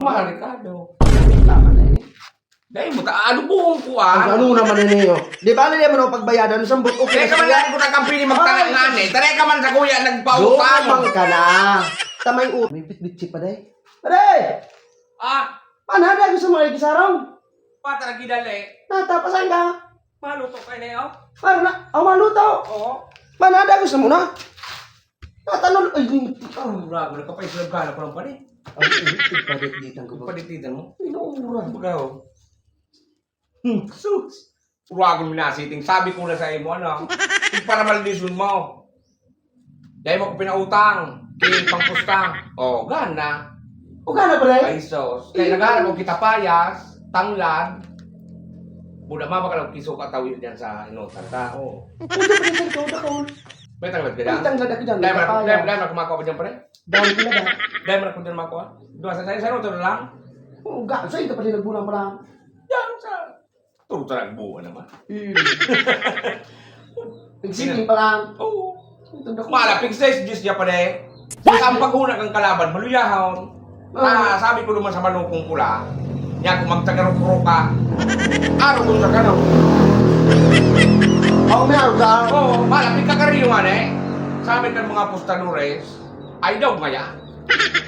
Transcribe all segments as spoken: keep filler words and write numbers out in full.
Mahal, Ricardo. Tama na yun. Dahil mo, ta-, ano buong kuwan? Ang ano naman yun, eh, oh. Di ba, hindi mo na pagbayadan, sambot, okay na siya. Teka man lang, kung nagkampini magtanak Ay! nga, eh. Teka man sa kuya, nagpautang. Doon ka na. Tamay ut-, may bitbit chip pa, day. Pare! Ah! Panada ko sa mga igisarong. Pata na gidali. Nata, pasahin ka? Maluto kayo na yun? Para na, aw, maluto. Oo. Panada ko sa muna. Tatanol, ay, di, ah. Ang rago na kapay, sila gana ko ng panin. Ang ipadit-ditan ko ba? Ipadit-ditan mo? Ay, naura. Baga, oh. Hmm, sus! Uragon mi na siting. Sabi ko na sa imo, ano? Iparamaldisun mo. Dahil mo ko pinautang. Kaya pangpusta. Oh, gana. O gana, pre? Ay, sus. Kaya Eh, naghahanap ko kita payas, tanglad. Buda mama ka lang kiso ka tawi diyan sa inutan ta. Oh. Puto, pre, sir, ikaw, dakol. May tanglad ka May dyan? tanglad ako dyan, Dahil may mo, papaya. dahil, dahil mo kumakuha ko dyan, pre? Dahil ko na ba? Dahil mo na kung dyan makuha? Doon sa, sa, sa inutan lang? Oo, ga-, sa ito pa din nagbulang pa lang. Yan, sa Puro taragbuan naman. Hmm. Nagsipin pa lang. Oo. Ang tanda ko. Malapig sa Diyos niya pa, de. Sa ang paghuna kang kalaban, maluyahon. Ah. Ah, sabi ko naman sa manukong pula, niya kung magtagarok-rok ka, araw kung sa kano. Ako may araw ka. Oo, malapig ka kariyo nga, ne. Sabi ng mga apostadores, ay daw ngaya.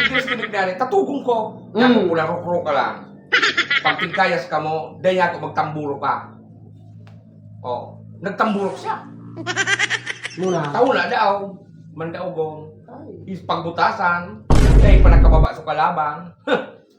Iglesia ni Migdali, tatugong ko. Niya Mm. kung pula, rok-rok ka lang. Pag tigkayas ka mo, dai ako magtamburo ka. Oh, nagtamburok siya. Muna. Taon na daw, mandaogong. Ay. Is pagbutasan, dai pa nakababa sa kalaban.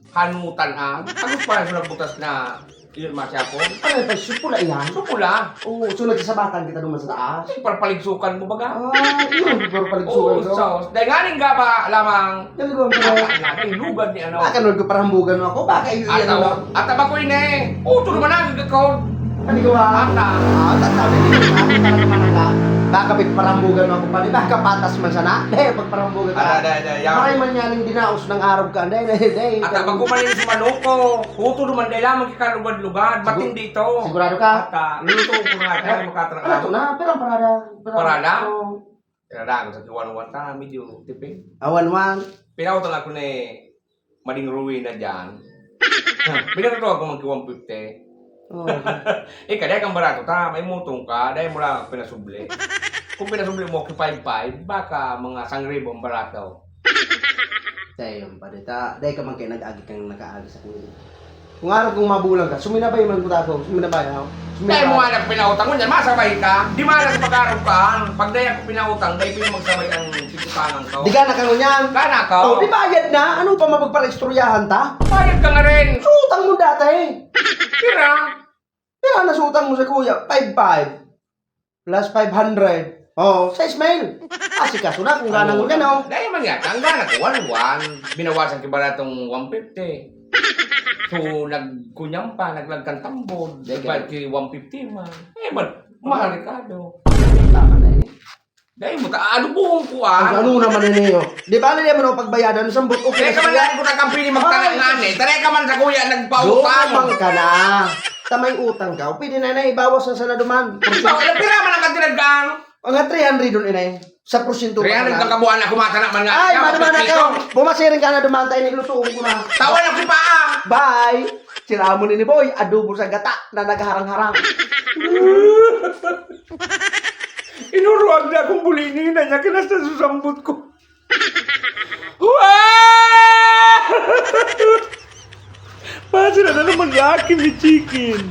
Hanutan, ah. Agus pa sa nagbutas na, yun, masyapon. Ano pa, supula yan? Supula. Oo, so nagsasabatan kita naman sa taas? Ay, parpaligsukan mo baga? Ah, yun, parpaligsukan Oo, ko. sus. Dahil nga rin gaba lamang. Talagang Ata pala. nga, dahil lugad ni ano. Ah, kanod ko parambugan mo ako, baka iyo Ata, yan, ano? ata ba ko ini? Uto naman ang gagakon. Ano ko ba? Ata. Ah, tatabi ko. Ano ka naman ang la-, baka may parambugan mo ako pa, di ba? Kapatas man sana. Eh, pagparambugan ka. Ada, ada, ada, yaw. Maray man yan ang dinaos ng arog ka. Dahil, dahil, dahil. Ata ba ko man yung sumanuko? Uto naman, dahil lamang ikalugad-lugad. Sigu-, Matindi ito. sigurado ka? Ata, luluto ko na, dahil Eh, makatarang ano ako. to na? Pero ang parada. Pero, Parada? oo. Kaya lang, sa kiwan-wan ta, medyo tipid. Awan-wan. Pinautang ako ni Mading Rowena dyan. Binarato ako mag one fifty. Oo. Eh, kadai kang barato ta, may mutong ka, dai mo lang pinasubli. Kung pinasubli mo, ki five five, baka mga sangribo ang barato. Tayo, pare, ta, dai ka man kayo nag-agi kang nakaagi sa kuya. Kung araw kong mabulang ka, suminabay man ko tako, suminabay ako. Suminabay. Dahil mo nga nagpinautang mo niyan, masabay ka. Di man lang pag-araw ka, pag dahil ako pinautang, dahil pwede magsabay ang pitutangan ko. Di ka na ka ngunyan? Ka na ka. Oh, di bayad na? Ano pa mapagparaistoryahan ta? Bayad ka nga rin. Sutang mo dati. Pira? Pira na sutang mo sa kuya? Five five. Plus five hundred. Oh, sa Ismail. Asikaso na kung ganang Ano? gano'n. Dahil man yata, ang gana ko, one one. Binawasan ki baratong one fifty. So, nagkunyam pa, naglagkan tambod. Dahil Nagbayad ganun. ki one fifty man. Eh, ba't mahal, Ricardo? Tama na eh. Dahil mo, ta-, ano buong kuwan? Ang ano naman yun eh, oh. Di ba, hindi mo na pagbayadan, sambot, okay Kaya na ka man siya. lang kung nagkampini magtanak Ay. nga, eh. Tara ka man sa kuya, Doon nagpautang. man ka na. Tamay utang ka. O, pwede na na, ibawas na sana duman. Ikaw, ilang pira man ang katinagang? Mga three hundred doon, inay. Sa porsyento Three hundred pa ka lang. kabuuan na kumatanak man nga. Ay, Ikaw, madama na piso. ka. Pumasiring ka na duman, tayo, nilutuon ko na. Tawa lang si Paa. Bye. Sira mo ni ni Boy, adobo sa gata na nagharang-harang. Inuruag na akong bulini na niya, kinasta susambot ko. Wow! Pasira na naman yung akin ni chicken.